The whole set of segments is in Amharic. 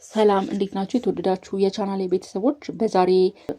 ሰላም እንዴት ናችሁ? የተወደዳችሁ የቻናሌ ቤተሰቦች፣ በዛሬ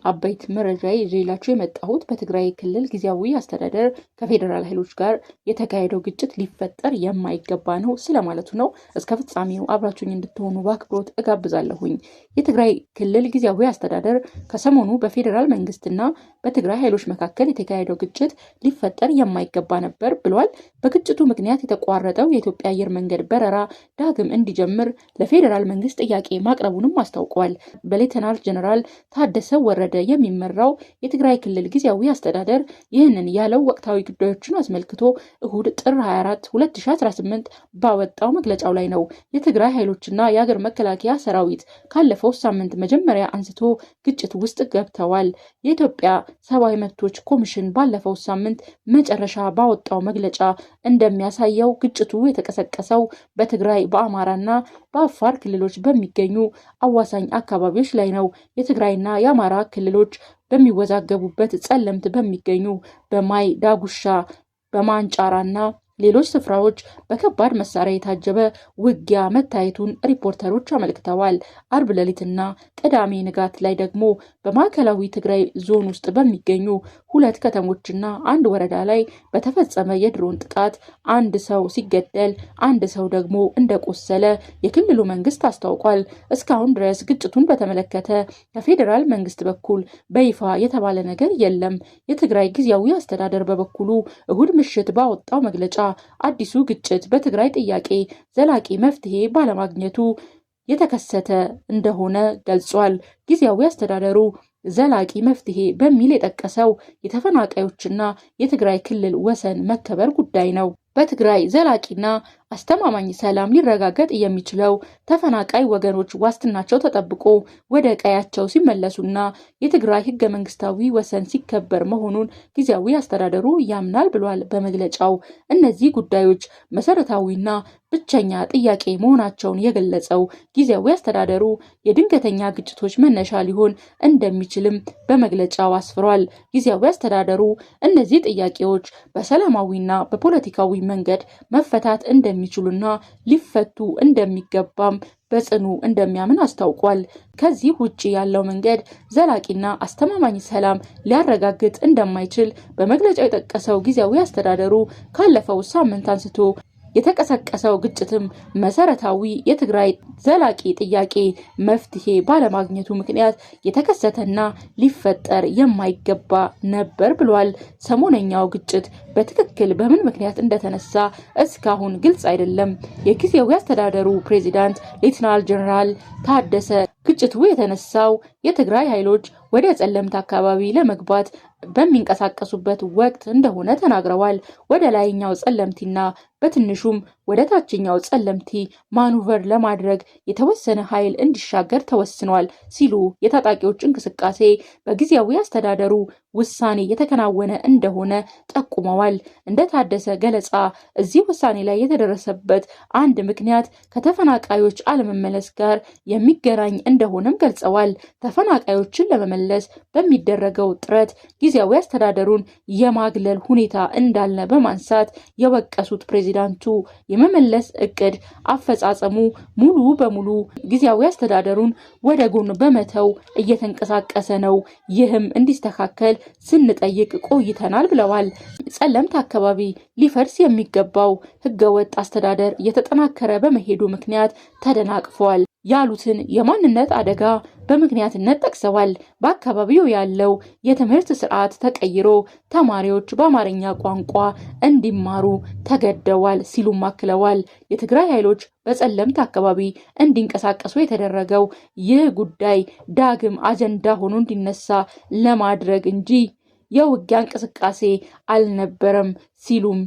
አበይት መረጃ ይዤላችሁ የመጣሁት በትግራይ ክልል ጊዜያዊ አስተዳደር ከፌዴራል ኃይሎች ጋር የተካሄደው ግጭት ሊፈጠር የማይገባ ነው ስለማለቱ ነው። እስከ ፍጻሜው አብራችሁኝ እንድትሆኑ በአክብሮት እጋብዛለሁኝ። የትግራይ ክልል ጊዜያዊ አስተዳደር ከሰሞኑ በፌዴራል መንግስትና በትግራይ ኃይሎች መካከል የተካሄደው ግጭት ሊፈጠር የማይገባ ነበር ብሏል። በግጭቱ ምክንያት የተቋረጠው የኢትዮጵያ አየር መንገድ በረራ ዳግም እንዲጀምር ለፌዴራል መንግስት ጥያቄ ማቅረቡንም አስታውቋል። በሌተናል ጀነራል ታደሰ ወረደ የሚመራው የትግራይ ክልል ጊዜያዊ አስተዳደር ይህንን ያለው ወቅታዊ ጉዳዮችን አስመልክቶ እሁድ ጥር 24 2018 ባወጣው መግለጫው ላይ ነው። የትግራይ ኃይሎችና የሀገር መከላከያ ሰራዊት ካለፈው ሳምንት መጀመሪያ አንስቶ ግጭት ውስጥ ገብተዋል። የኢትዮጵያ ሰብአዊ መብቶች ኮሚሽን ባለፈው ሳምንት መጨረሻ ባወጣው መግለጫ እንደሚያሳየው ግጭቱ የተቀሰቀሰው በትግራይ፣ በአማራና በአፋር ክልሎች በሚገኙ አዋሳኝ አካባቢዎች ላይ ነው። የትግራይና የአማራ ክልሎች በሚወዛገቡበት ጸለምት በሚገኙ በማይ ዳጉሻ፣ በማንጫራና ሌሎች ስፍራዎች በከባድ መሳሪያ የታጀበ ውጊያ መታየቱን ሪፖርተሮች አመልክተዋል። አርብ ሌሊትና ቅዳሜ ንጋት ላይ ደግሞ በማዕከላዊ ትግራይ ዞን ውስጥ በሚገኙ ሁለት ከተሞችና አንድ ወረዳ ላይ በተፈጸመ የድሮን ጥቃት አንድ ሰው ሲገደል አንድ ሰው ደግሞ እንደቆሰለ የክልሉ መንግስት አስታውቋል። እስካሁን ድረስ ግጭቱን በተመለከተ ከፌዴራል መንግስት በኩል በይፋ የተባለ ነገር የለም። የትግራይ ጊዜያዊ አስተዳደር በበኩሉ እሁድ ምሽት ባወጣው መግለጫ አዲሱ ግጭት በትግራይ ጥያቄ ዘላቂ መፍትሄ ባለማግኘቱ የተከሰተ እንደሆነ ገልጿል። ጊዜያዊ አስተዳደሩ ዘላቂ መፍትሄ በሚል የጠቀሰው የተፈናቃዮችና የትግራይ ክልል ወሰን መከበር ጉዳይ ነው። በትግራይ ዘላቂና አስተማማኝ ሰላም ሊረጋገጥ የሚችለው ተፈናቃይ ወገኖች ዋስትናቸው ተጠብቆ ወደ ቀያቸው ሲመለሱና የትግራይ ህገ መንግስታዊ ወሰን ሲከበር መሆኑን ጊዜያዊ አስተዳደሩ ያምናል ብሏል በመግለጫው። እነዚህ ጉዳዮች መሰረታዊና ብቸኛ ጥያቄ መሆናቸውን የገለጸው ጊዜያዊ አስተዳደሩ የድንገተኛ ግጭቶች መነሻ ሊሆን እንደሚችልም በመግለጫው አስፍሯል። ጊዜያዊ አስተዳደሩ እነዚህ ጥያቄዎች በሰላማዊና በፖለቲካዊ መንገድ መፈታት እንደሚችሉና ሊፈቱ እንደሚገባም በጽኑ እንደሚያምን አስታውቋል። ከዚህ ውጪ ያለው መንገድ ዘላቂና አስተማማኝ ሰላም ሊያረጋግጥ እንደማይችል በመግለጫው የጠቀሰው ጊዜያዊ አስተዳደሩ ካለፈው ሳምንት አንስቶ የተቀሰቀሰው ግጭትም መሰረታዊ የትግራይ ዘላቂ ጥያቄ መፍትሄ ባለማግኘቱ ምክንያት የተከሰተና ሊፈጠር የማይገባ ነበር ብሏል። ሰሞነኛው ግጭት በትክክል በምን ምክንያት እንደተነሳ እስካሁን ግልጽ አይደለም። የጊዜያዊ አስተዳደሩ ፕሬዚዳንት ሌተናል ጀነራል ታደሰ ግጭቱ የተነሳው የትግራይ ኃይሎች ወደ ጸለምት አካባቢ ለመግባት በሚንቀሳቀሱበት ወቅት እንደሆነ ተናግረዋል። ወደ ላይኛው ጸለምቲና በትንሹም ወደ ታችኛው ጸለምቲ ማኑቨር ለማድረግ የተወሰነ ኃይል እንዲሻገር ተወስኗል ሲሉ የታጣቂዎች እንቅስቃሴ በጊዜያዊ አስተዳደሩ ውሳኔ የተከናወነ እንደሆነ ጠቁመዋል። እንደ ታደሰ ገለጻ እዚህ ውሳኔ ላይ የተደረሰበት አንድ ምክንያት ከተፈናቃዮች አለመመለስ ጋር የሚገናኝ እንደሆነም ገልጸዋል። ተፈናቃዮችን ለመመለስ በሚደረገው ጥረት ጊዜያዊ አስተዳደሩን የማግለል ሁኔታ እንዳለ በማንሳት የወቀሱት ፕሬዚዳንቱ የመመለስ እቅድ አፈጻጸሙ ሙሉ በሙሉ ጊዜያዊ አስተዳደሩን ወደ ጎን በመተው እየተንቀሳቀሰ ነው፣ ይህም እንዲስተካከል ስንጠይቅ ቆይተናል ብለዋል። ጸለምት አካባቢ ሊፈርስ የሚገባው ህገወጥ አስተዳደር እየተጠናከረ በመሄዱ ምክንያት ተደናቅፏል ያሉትን የማንነት አደጋ በምክንያትነት ጠቅሰዋል። በአካባቢው ያለው የትምህርት ስርዓት ተቀይሮ ተማሪዎች በአማርኛ ቋንቋ እንዲማሩ ተገደዋል ሲሉም አክለዋል። የትግራይ ኃይሎች በጸለምት አካባቢ እንዲንቀሳቀሱ የተደረገው ይህ ጉዳይ ዳግም አጀንዳ ሆኖ እንዲነሳ ለማድረግ እንጂ የውጊያ እንቅስቃሴ አልነበረም ሲሉም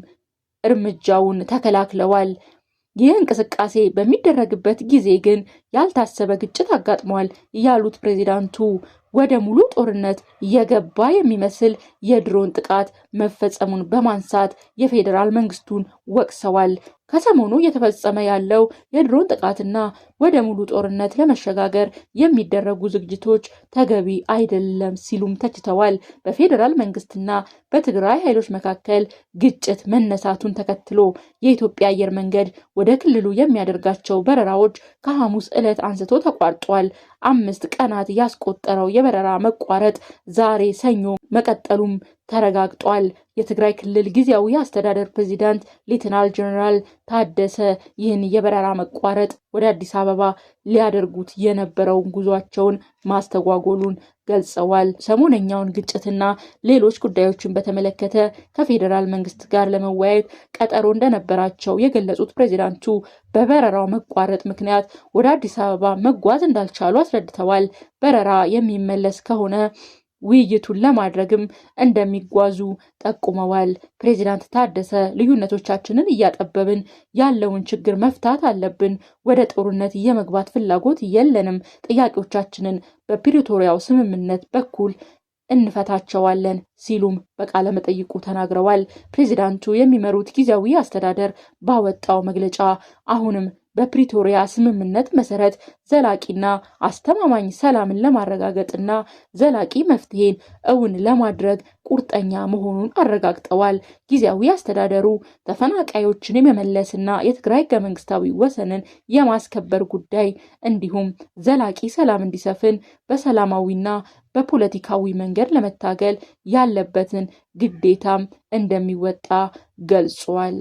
እርምጃውን ተከላክለዋል። ይህ እንቅስቃሴ በሚደረግበት ጊዜ ግን ያልታሰበ ግጭት አጋጥሟል ያሉት ፕሬዚዳንቱ ወደ ሙሉ ጦርነት የገባ የሚመስል የድሮን ጥቃት መፈጸሙን በማንሳት የፌዴራል መንግስቱን ወቅሰዋል። ከሰሞኑ እየተፈጸመ ያለው የድሮን ጥቃትና ወደ ሙሉ ጦርነት ለመሸጋገር የሚደረጉ ዝግጅቶች ተገቢ አይደለም ሲሉም ተችተዋል። በፌዴራል መንግስትና በትግራይ ኃይሎች መካከል ግጭት መነሳቱን ተከትሎ የኢትዮጵያ አየር መንገድ ወደ ክልሉ የሚያደርጋቸው በረራዎች ከሐሙስ ዕለት አንስቶ ተቋርጧል። 5 ቀናት ያስቆጠረው የበረራ መቋረጥ ዛሬ ሰኞ መቀጠሉም ተረጋግጧል። የትግራይ ክልል ጊዜያዊ አስተዳደር ፕሬዚዳንት ሌተናል ጀነራል ታደሰ ይህን የበረራ መቋረጥ ወደ አዲስ አበባ ሊያደርጉት የነበረውን ጉዟቸውን ማስተጓጎሉን ገልጸዋል። ሰሞነኛውን ግጭትና ሌሎች ጉዳዮችን በተመለከተ ከፌዴራል መንግስት ጋር ለመወያየት ቀጠሮ እንደነበራቸው የገለጹት ፕሬዚዳንቱ በበረራው መቋረጥ ምክንያት ወደ አዲስ አበባ መጓዝ እንዳልቻሉ አስረድተዋል። በረራ የሚመለስ ከሆነ ውይይቱን ለማድረግም እንደሚጓዙ ጠቁመዋል። ፕሬዚዳንት ታደሰ ልዩነቶቻችንን እያጠበብን ያለውን ችግር መፍታት አለብን። ወደ ጦርነት የመግባት ፍላጎት የለንም። ጥያቄዎቻችንን በፕሪቶሪያው ስምምነት በኩል እንፈታቸዋለን ሲሉም በቃለ መጠይቁ ተናግረዋል። ፕሬዚዳንቱ የሚመሩት ጊዜያዊ አስተዳደር ባወጣው መግለጫ አሁንም በፕሪቶሪያ ስምምነት መሰረት ዘላቂና አስተማማኝ ሰላምን ለማረጋገጥና ዘላቂ መፍትሄን እውን ለማድረግ ቁርጠኛ መሆኑን አረጋግጠዋል። ጊዜያዊ አስተዳደሩ ተፈናቃዮችን የመመለስና የትግራይ ህገ መንግስታዊ ወሰንን የማስከበር ጉዳይ እንዲሁም ዘላቂ ሰላም እንዲሰፍን በሰላማዊና በፖለቲካዊ መንገድ ለመታገል ያለበትን ግዴታም እንደሚወጣ ገልጿል።